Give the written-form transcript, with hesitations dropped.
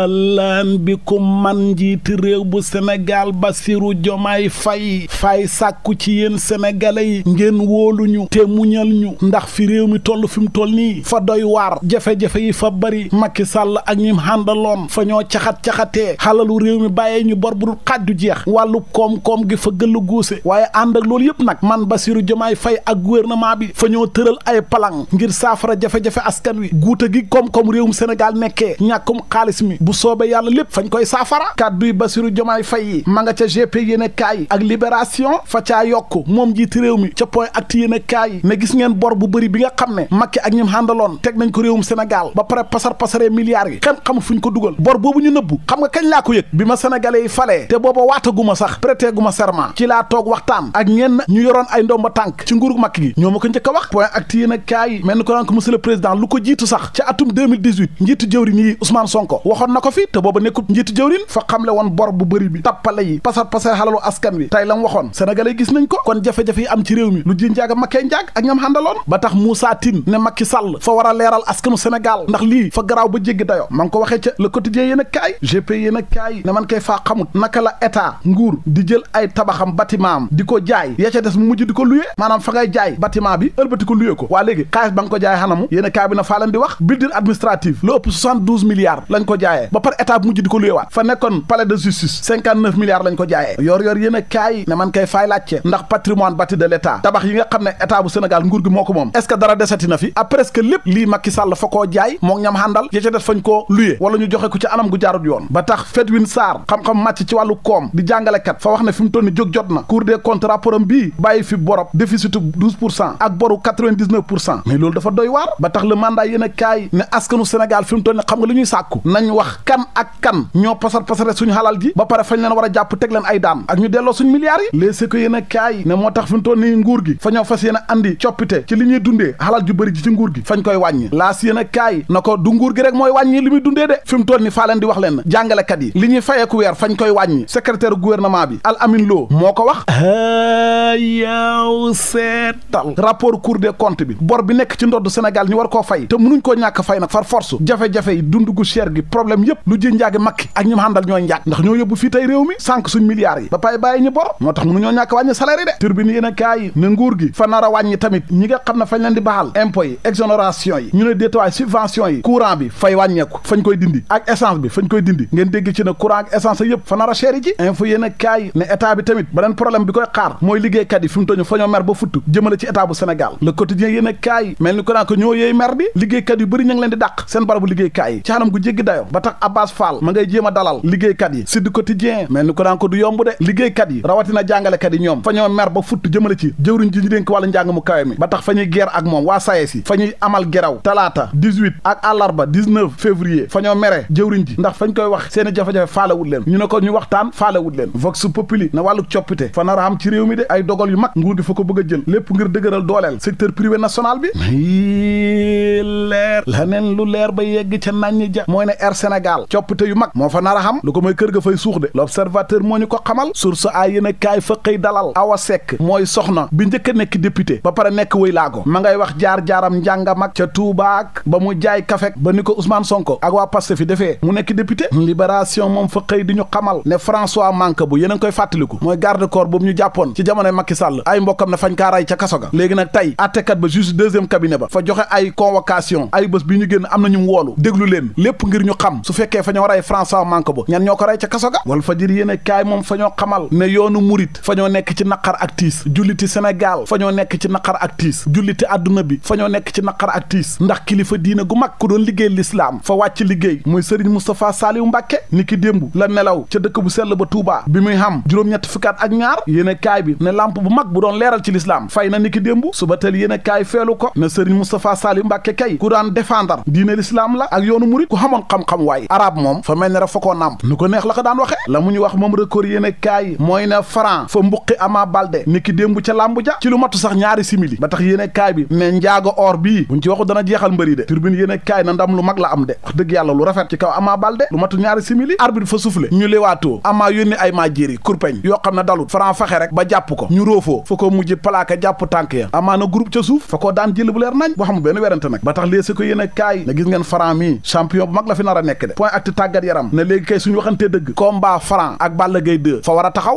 lan bi ku man njiiti réew bu Sénégal Bassirou Diomaye Faye sàkku ci yéen sénégalais yi ngeen wóoluñu te muñal ñu ndax fi réew mi toll fi mu toll nii fa doy waar jafe-jafe yi fa bari Macky Sall ak ñim àndaloon fa ñoo caxat-caxatee xalalu réew mi bàyyee ñu bor bu dul xaddu jeex wàllu koom-koom gi fa gëllu guuse waaye ànd ak loolu yëpp nag man Bassirou Diomaye Faye ak gouvernement bi fa ñoo tëral ay plan ngir saafara jafe-jafe askan wi guuta gi koom-koom réewum Sénégal nekkee ñàkkum xaalis mi bu soobee yàlla lépp fañ koy saafara kàdduy Bassirou Diomaye Faye yi ma nga ca GP yéene kaay ak Libération fa caa yokk moom jiiti réew mi ca point acte yéene kaay ne gis ngeen bor bu bëri bi nga xam ne Macky ak ñim àndaloon teg nañ ko réewum Sénégal ba pare pasaree milliards yi xam xamul fuñ ko dugal bor boobu ñu nëbbu xam nga kañ laa ko yëg bi ma sénégalais yi falee te booba waataguma sax prêté guma serment ci laa toog waxtaan ak ñenn ñu yoroon ay ndomba tànk ci nguuru Macky gi ñoo ma ko njëkk a wax point acte yéene kaay mel ni ko naan ko monsieur le président lu ko jiitu sax ca atum 2018 njiitu jëwriñ yi Ousmane Sonko waxoon na ko fi te booba nekkut njiitu jëwriñ fa xamle woon bor bu bëri bi tappale yi pasar xalalu askan wi tey lam waxoon sénégalais gis nañ ko kon jafe-jafe yi am ci réew mi lu ji njaaga makkee njaag ak ñam xàndaloon ba tax Moussa Tine ne Macky Sall fa war a leeral askanu Sénégal ndax lii fa garaaw ba jéggi dayo ma ngi ko waxee ca le quotidien yéen a kaay GP yéen a kaay ne man kay faa xamut naka la état nguur di jël ay tabaxam bâtiment am di ko jaay ya ca des mu mujj di ko luye maanaam fa ngay jaay bâtiment bi ëlbati ko luye ko waa léegi xaalis ba nga ko jaay xanamu yéen a kaay bi na faa leen di wax building administratif lu ëpp 72 milliards lañ ko jaayee ba pare état bi mujj di ko luye waat fa nekkoon palais de justice 59 milliards lañ ko jaayee yor yéen a kaay ne man kay faay laajte ndax patrimoine bâti de l'état tabax yi nga xam ne état bu Sénégal nguur gi moo ko moom est-ce que dara desati na fi à presque lépp lii Macky Sall fa koo jaay moom ñam xàndal ya ca def fañ koo luye wala ñu joxe ko ci anam gu jaarut yoon ba tax Fedwin Sarr xam-xam màcc ci wàllu koom di jàngalekat fa wax ne fi mu toll ni jóg jot na Cour des comptes rapportam bii bàyyi fi borob déficitu 12% ak boru 99% mais loolu dafa doy waar ba tax le mandat yéen a kaay ne askanu Sénégal fi mu toll ni xam nga li ñuy sàkku nañ wax kan ak kan ñoo pasare suñu xalal ji ba pare fañ leen war a jàpp teg leen ay daan ak ñu delloo suñu milliards yi léegi ko yéen a kaay ne moo tax fi mu toll ni nguur gi fa ñoo fas yéen a andi coppite ci li ñuy dundee xalal ju bëri ji ci nguur gi fañ koy wàññi laas yéen a kaay na ko du nguur gi rek mooy wàññi li muy dundee de fi mu toll ni faa leen di wax leen jàngalekat yi li ñuy fayeeku weer fañ koy wàññi secrétaire gouvernement bi Al Amin Lo moo ko wax yow seetal rapport Cour des comptes bi bor bi nekk ci ndodd Sénégal ñu war koo fay te mënuñ koo ñàkk fay nag far force jafe-jafe yi dund gu cher gi problème yépp lu ji njaagi Macky ak ñi ma àndal ñooy njaag ndax ñoo yóbbu fii tey réew mi sànq suñ milliards yi ba pay bàyyi ñu bor moo tax mënuñoo ñàkk wàññi salaire yi de turbine yéen a kaay ne nguur gi fa nar a wàññi tamit ñi nga xam ne fañ leen di baxal impôts yi exonération yi ñu ne déetawaay subvention yi courant bi fay wàññeeku fañ koy dindi ak essence bi fañ koy dindi ngeen dégg ci ne courant ak essence yëpp fa nar a cher yi ji info yéen a kaay ne état bi tamit beneen problème bi koy xaar mooy liggéeykat yi fi mu toll fa ñoo mer ba futt jëmale ci état bu Sénégal le quotidien yéen a kaay mel ni ko naan ko ñoo yéey mer bi liggéeykat yu bëri ña ngi leen di dàq seen barabu liggéeykaay yi ci xanam gu jéggi dayo ba tax Abbas Fall ma ngay jéem a dalal liggéeykat yi Sud Quotidien mel ni ko naan ko du yomb de liggéeykat yi rawatina jàngalekat yi ñoom fa ñoo mer ba futt jëmale ci jëwriñ ji ñu dénk wàllu njàng mu kawe mi ba tax fa ñuy guerre ak moom waa SAES yi fa ñuy amal geraw talaata 18 ak àllarba 19 février fa ñoo mere jëwriñ ji ndax fañ koy wax seeni jafe-jafe faalewut leen ñu ne ko ñu waxtaan faalewut leen Vox Populi na wàllu coppite fa nar a am ci réew mi de ay dogal yu mag nguur gi fa ko bëgg a jël lépp ngir dëgëral dooleel secteur privé national bi leer laneen lu leer ba yegg ca nañ ja mooy ne Air Sénégal coppite yu mag moo fa nar a xam lu ko mooy kër ga fay suux de l'observateur moo ñu ko xamal source ay yéen a kaay fa xëy dalal Awa Seck mooy soxna bi njëkk a nekk député ba pare nekk wëy laago ma ngay wax jaar-jaaram njàngam ak ca Tuubaak ba mu jaay kafek ba ni ko Ousmane Sonko ak waa Pastef fi defee mu nekk député libération moom fa xëy di ñu xamal ne François Mancabou yéen a ngi koy fàttaliku mooy garde corps boobu ñu jàppoon ci jamonoy Macky Sall ay mbokkam ne fañ kaa ray ca kaso ga léegi nag tey attekat ba juge deuxième cabinet ba fa joxe ay convocation ay bés bi ñu génn am na ñu woolu déglu leen lépp ngir ñu xam su fekkee fa ñoo rey François Mancabou ñan ñoo ko rey ca kaso ga wal fa jër yéen a kaay moom fa ñoo xamal ne yoonu murit fa ñoo nekk ci naqar ak tiis julliti Sénégal fa ñoo nekk ci naqar ak tiis julliti àdduna bi fa ñoo nekk ci naqar ak tiis ndax kilifa diina gu mag ku doon liggéey l'islam fa wàcc liggéey muy Serigne Moustapha Saliou Mbacké ni ki démb la nelaw ca dëkk bu sell ba Touba bi muy xam juróom-ñett fukkaat ak ñaar yéen a kaay bi ne lamp bu mag bu doon leeral ci l'islam fay na ni ki démb suba teel yéen a kaay feelu ko ne Serigne Moustapha Saliou Mbacké kay ku daan défendre diine l'islam la ak yoonu murit ku xamoon xam-xam waaye arab moom fa mel ni rek fa koo nàmp nu ko neex la ko daan waxe la mu ñu wax moom record yéen kaay mooy ne Franc fa mbuqi Ama Baldé ni ki démb ca làmbu ja ci lu matu sax ñaari simili ba tax yéen kaay bi ne njaago or bii buñ ci waxu dana jeexal mbëri de turbine yéen kaay na ndam lu mag la am de wax dëgg yàlla lu rafet ci kaw Ama Baldé lu matu ñaari simili arbitre fa soufflé ñu lewaatoo Ama yónni ay maa jéeri kurpeñ yoo xam ne dalut Franc fexe rek ba jàpp ko ñu roofoo fa ko mujj plaqué jàpp tànk ya Ama na groupe ca suuf fa koo daan jël bu leer nañ boo xamul benn werante nag ba tax léegi ko yéen kaay na gis ngeen Franc mi champion bu mag la fi nar a nekk de point acte tàggat yaram ne léegi kay suñu waxantee dëgg combat Franc ak Balla Gaye 2 fa war a taxaw